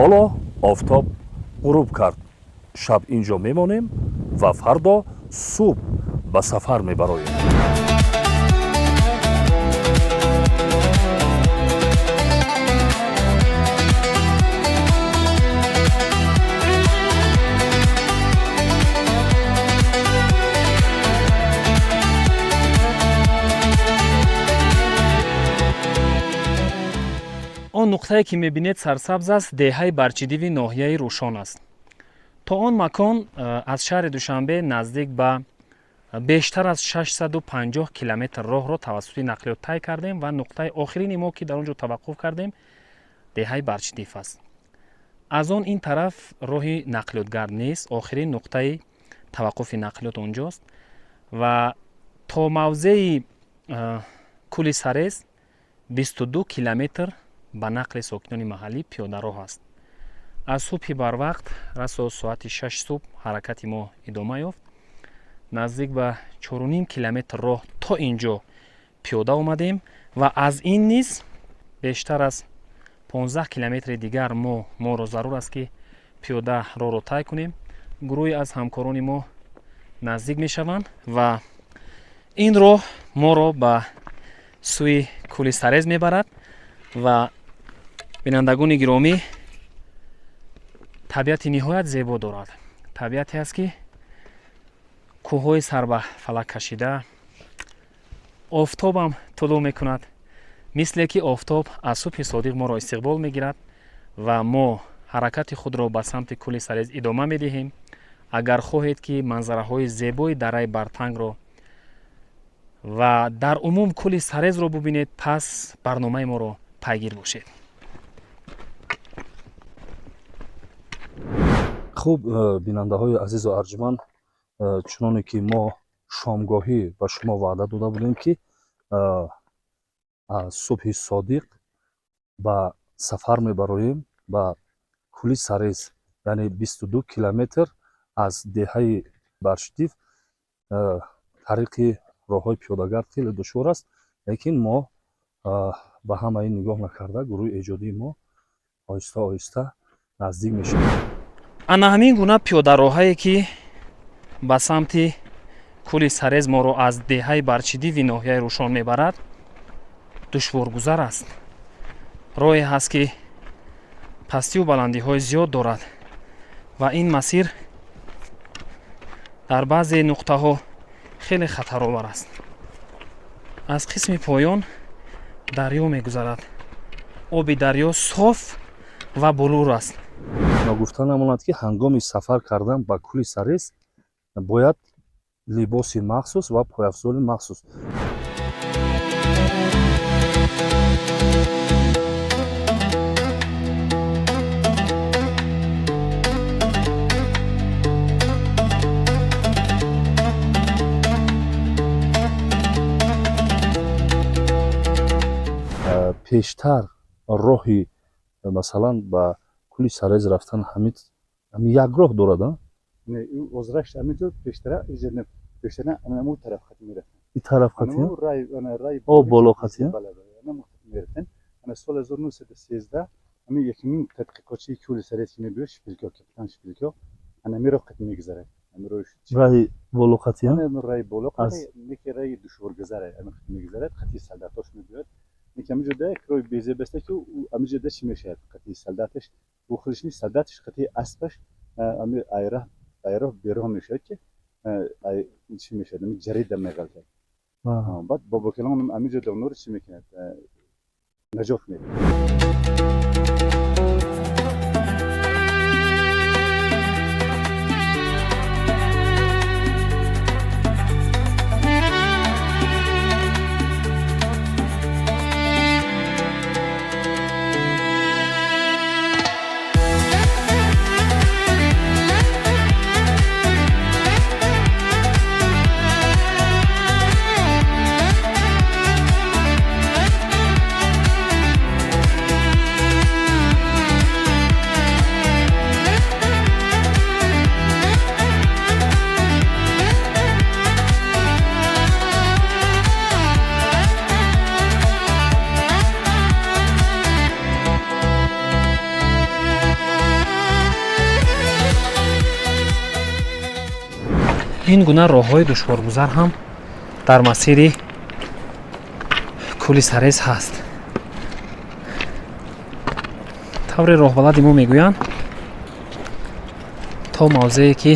Ҳоло офтоб ғуруб кард. Шаб ин ҷо мемонем ва фардо субҳ ба сафар мебароем. Он нуқтае, ки мебинед, сарсабз аст, деҳаи Барчидиви ноҳияи Рӯшон аст. То он макон аз шаҳри Душанбе наздик ба бештар аз 650 километр роҳро тавассути нақлиёт тай кардем ва нуқтаи охирини мо, ки дар он ҷо таваққуф кардем, деҳаи Барчидив аст. Аз он ин тараф роҳи нақлиётгард нест. Охирин нуқтаи таваққуфи нақлиёт онҷост ва то мавзеи Кӯли Сарез 22 километр ба нақли сокинони маҳаллӣ пиёдароҳ аст. Аз субҳи барвақт, расо соати 6 субҳ, ҳаракати мо идома ёфт. Наздик ба 4,5 километр роҳ то ин ҷо пиёда омадем ва аз ин низ бештар аз 15 километри дигар моро зарур аст, ки пиёда роҳро тай кунем. Гурӯҳе аз ҳамкорони мо наздик мешаванд ва ин роҳ моро ба сӯи Кӯли Сарез мебарад. Ва бинандагони гиромӣ, табиати ниҳоят зебо дорад. Табиате аст, ки кӯҳҳои сар ба фалак кашида, офтобам тулӯъ мекунад, мисле ки офтоб аз субҳи содиқ моро истиқбол мегирад. Ва мо ҳаракати худро ба самти Кӯли Сарез идома медиҳем. Агар хоҳед, ки манзараҳои зебои дараи Бартангро ва дар умум Кӯли Сарезро бубинед, пас барномаи моро пайгир бошед. Хуб, бинандаҳои азизу арҷманд, чуноне ки мо шомгоҳӣ ба шумо ваъда дода будем, ки аз субҳи содиқ ба сафар мебароем ба Кӯли Сарез, яъне 22 километр аз деҳаи Баршдив. Тариқи роҳҳои пиёдагард хеле душвор аст, лекин мо ба ҳамаи нигоҳ накарда, гурӯҳи эҷодии мо оҳиста оҳиста наздик мешавем. Ана ҳамин гуна пиёдароҳае, ки ба самти Кӯли Сарез моро аз деҳаи Барчидиви ноҳияи Рӯшон мебарад, душворгузар аст. Роҳе ҳаст, ки пастию баландиҳои зиёд дорад ва ин масир дар баъзе нуқтаҳо хеле хатаровар аст. Аз қисми поён дарё мегузарад. Оби дарё соф ва булур аст. Ногуфта намонад, ки ҳангоми сафар кардан ба Кӯли Сарез бояд либоси махсус ва пойафзоли махсус. Пештар роҳи, масалан, ба Кӯли Сарез рафтан ҳамин як роҳ дорад, а? Не, озрашт ҳаминҷо пештара иҷа пештара анаму тараф хати мерафтан. И тараф хати? Анаму рай, ана рай. О, боло хати, а? Бале, бале, анаму хати мерафтан. Ана соли 1913 ҳамин якумин тадқиқотчии Кӯли Сарез ки мебиёд, Шпильков, капитан Шпильков, ана ҳамин роҳ хати мегузарад. Ҳамин роҳи Раҳи боло хати, а? Ана раи боло Аз- хати, неки раи душворгузаре, ҳамин хати мегузарад, хати солдатош мебиёд. Неки ҳамин ҷода як роҳи безебаста, ки ҳамин ҷода чӣ мешавад? Хати солдаташ, ӯ худаш нест, солдаташ хати аспаш ҳамин айроҳ бероҳ мешавад, ки чӣ мешавад? Ҳамин ҷарида меғалтад. Баъд бобокалон ҳамин ҷода онҳоро чӣ мекунад? Наҷот медиҳад. Ин гуна роҳҳои душворгузар ҳам дар масири кӯли Сарез ҳаст. Тавре роҳбалади мо мегӯянд, то мавзее ки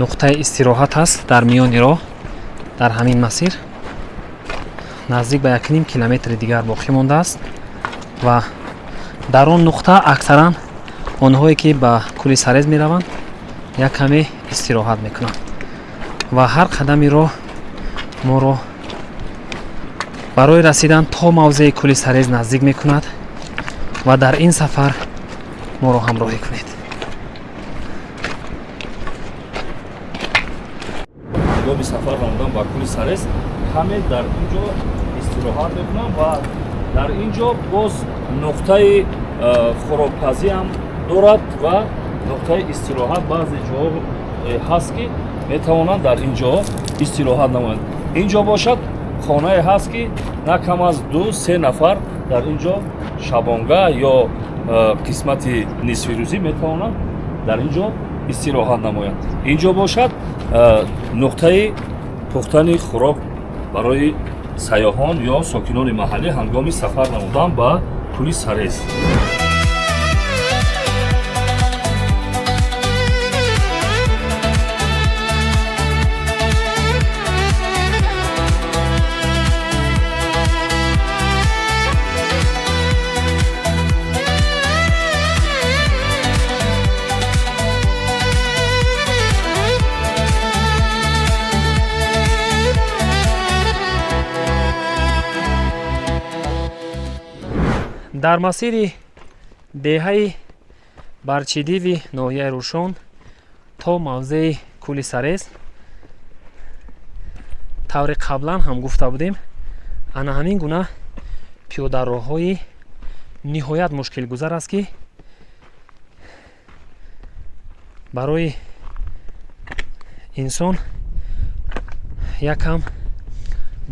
нуқтаи истироҳат аст дар миёни роҳ, дар ҳамин масир наздик ба 1,5 километри дигар боқӣ мондааст ва дар он нуқта аксаран онҳое ки ба кӯли Сарез мераванд, як каме истироҳат мекунанд. Ва ҳар қадами роҳ моро барои расидан то мавзеи кӯли Сарез наздик мекунад ва дар ин сафар моро ҳамроҳӣ кунед. Ҳангоми сафар рамудан ба кӯли Сарез каме дар ин ҷо истироҳат мекунам ва дар ин ҷо боз нуқтаи хӯрокпазӣ ҳам дорад ва нуқтаи истироҳат. Баъзе ҷоҳо ҳаст, ки метавонанд дар ин ҷо истироҳат намоянд. Ин ҷо бошад, хонае ҳаст, ки на кам аз 2-3 нафар дар ин ҷо шабонга ё қисмати нисфирӯзӣ метавонанд дар ин ҷо истироҳат намоянд. Ин ҷо бошад, нуқтаи пухтани хӯрок барои сайёҳон ё сокинони маҳаллӣ ҳангоми сафар намудан ба кӯли Сарез. Дар масири деҳаи Барчидиви ноҳияи Рӯшон то мавзеи кӯли Сарез, тавре қаблан ҳам гуфта будем, ана ҳамин гуна пиёдароҳҳои ниҳоят мушкилгузар аст, ки барои инсон якам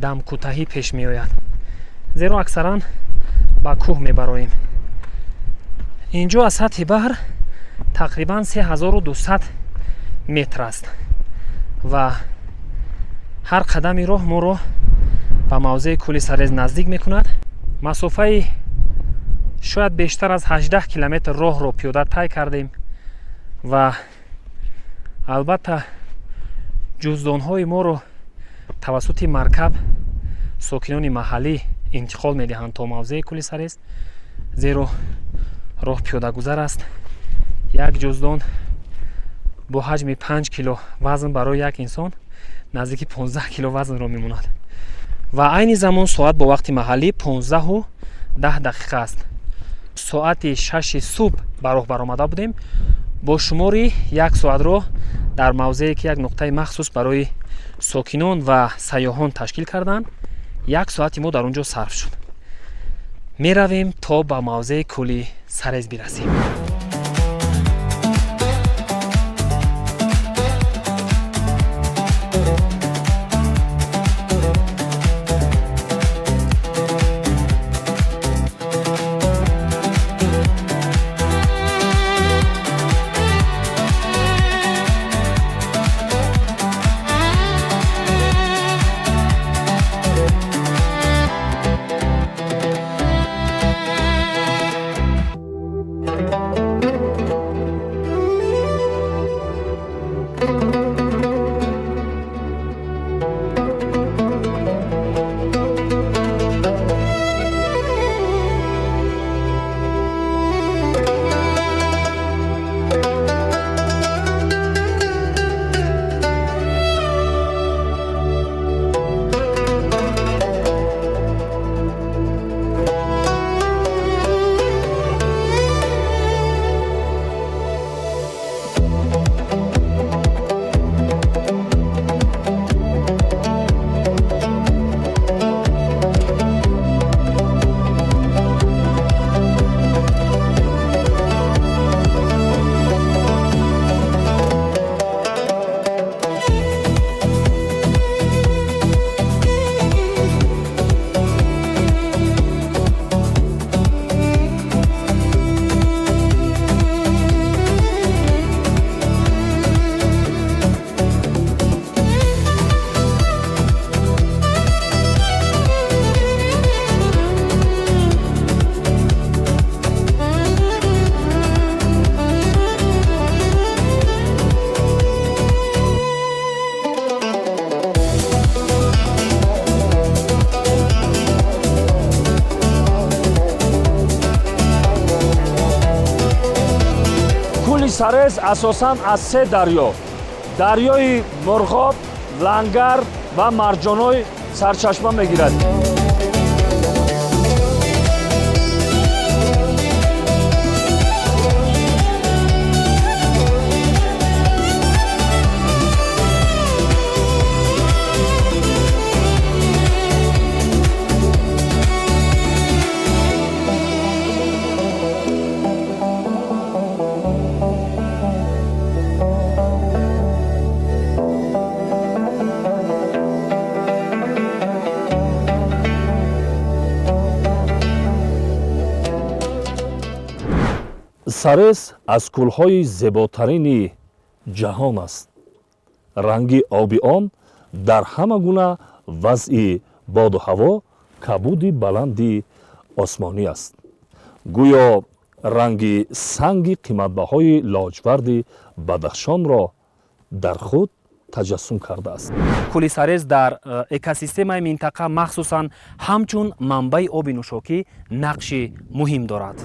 дамкӯтаҳӣ пеш меояд, зеро аксаран ба кӯҳ мебароем. Инҷо аз сатҳи баҳр тақрибан 3200 метр аст ва ҳар қадами роҳ моро ба мавзеи кӯли Сарез наздик мекунад. Масофаи шояд бештар аз 18 километр роҳро пиёда тай кардем ва албатта ҷуздонҳои моро тавассути маркаб сокинони маҳаллӣ интиқол медиҳанд то мавзеи кӯли Сарез, зеро роҳ пиёдагузар аст. Як ҷуздон бо ҳаҷми 5 кило вазн барои як инсон наздики 15 кило вазнро мемонад. Ва айни замон соат бо вақти маҳаллӣ 15:10 дақиқа аст. Соати 6 субҳ ба роҳ баромада будем. Бо шумори як соат роҳ дар мавзее ки як нуқтаи махсус барои сокинон ва сайёҳон ташкил карданд, як соати мо дар он ҷо сарф шуд. Меравем то ба мавзеи кӯли Сарез бирасем. Кӯли Сарез асосан аз се дарё, дарёи Мурғоб, Лангар ва Марҷоной сарчашма мегирад. Сарез аз кӯлҳои зеботарини ҷаҳон аст. Ранги оби он дар ҳама гуна вазъи боду ҳаво кабуди баланди осмонӣ аст, гӯё ранги санги қиматбаҳои лоҷварди Бадахшонро дар худ таҷассум кардааст. Кӯли Сарез дар экосистемаи минтақа, махсусан ҳамчун манбаи оби нӯшокӣ, нақши муҳим дорад.